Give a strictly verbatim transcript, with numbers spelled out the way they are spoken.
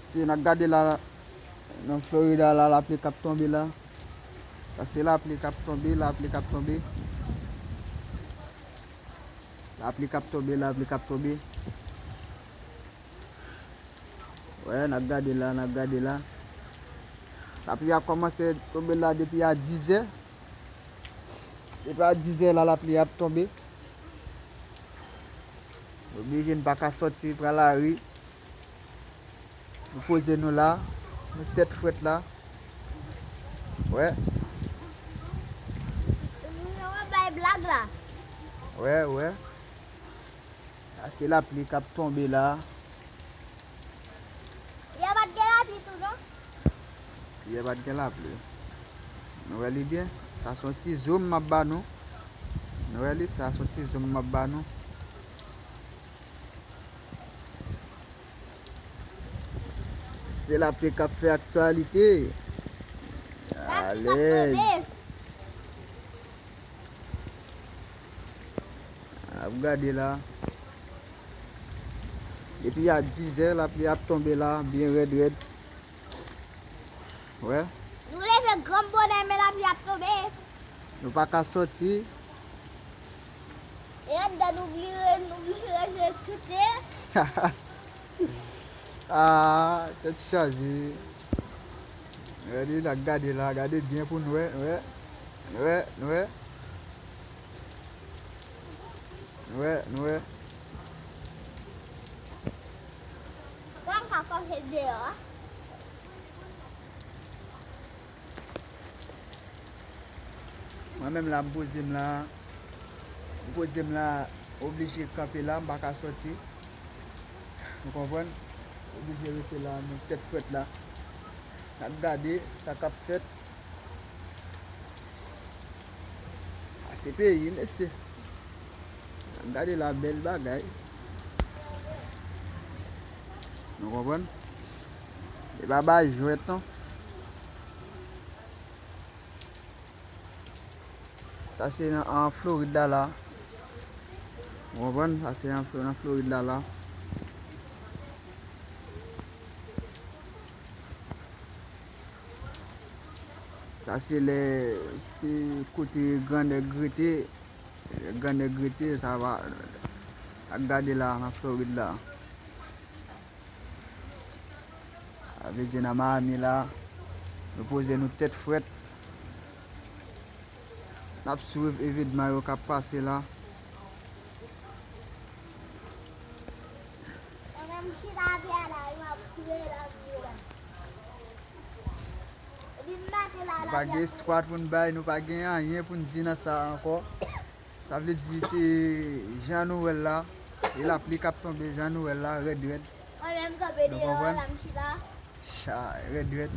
Si n ap gade la, nan Florida la, lapli k ap tonbe la. Sa se lapli k ap tonbe, lapli k ap tonbe. Lapli k ap tonbe, lapli k ap tonbe. Wè, n ap gade la, n ap gade la. Lapli a kòmanse tonbe la depi a dizè. Depi a dizè la, lapli ap tonbe. Oblije n pa ka sòti pran lari. Nou poze nou la. Nou tèt frèt la. Wè. Yo bay blag la. Wè, wè. Sa se lapli k ap tonbe la. Yè pa t gen lapli tou, non? Yè pa t gen lapli. Nou wè li byen? Sa se yon ti zoom m ap ba nou. Nou wè li? Sa se yon ti zoom m ap ba nou. Se lapli k ap fè aktyalite. Alèz. Ap gade la. Depi a dizè, lapli ap tonbe la, byen rèd rèd. Wè. Nou leve gran bonè, men lapli ap tonbe. Nou pa ka sòti. E anndan nou vire, nou vire, je kite. Ah, tèt chaje. Gade, n ap gade la, gade byen pou n wè, wè, wè, wè. Wè, wè. Mwen ka kòche deyò a. Mwen menm la, m poze m la. M poze m la, oblije kanpe la, m pa ka sòti. Ou konprann? Oblije rete la, men tèt frèt la. N ap gade sa k ap fèt. A se peyi, mesye. N ap gade la, bèl bagay. Nou konprann? E pa bay jwèt, non. Sa se nan, an Florid la, la. Ou konprann? Sa se an Flo-, nan Florid la, la. Sa se lè, se kote grandèg rete. Lè grandèg rete, sa va, ak gade la, nan Florid la. Sa vle di nan Miami la, nou poze nou tèt frèt. N ap swiv evènman yo k ap pase la. Nou pa gen espwa pou n bay, nou pa gen anyen pou n di nan sa ankò. Sa vle di se jan nou wè l la, e lapli k ap tonbe jan nou wè l la, rèd rèd. Mwen menm kanpe deyò la, m chita. Cha, rèd rèd.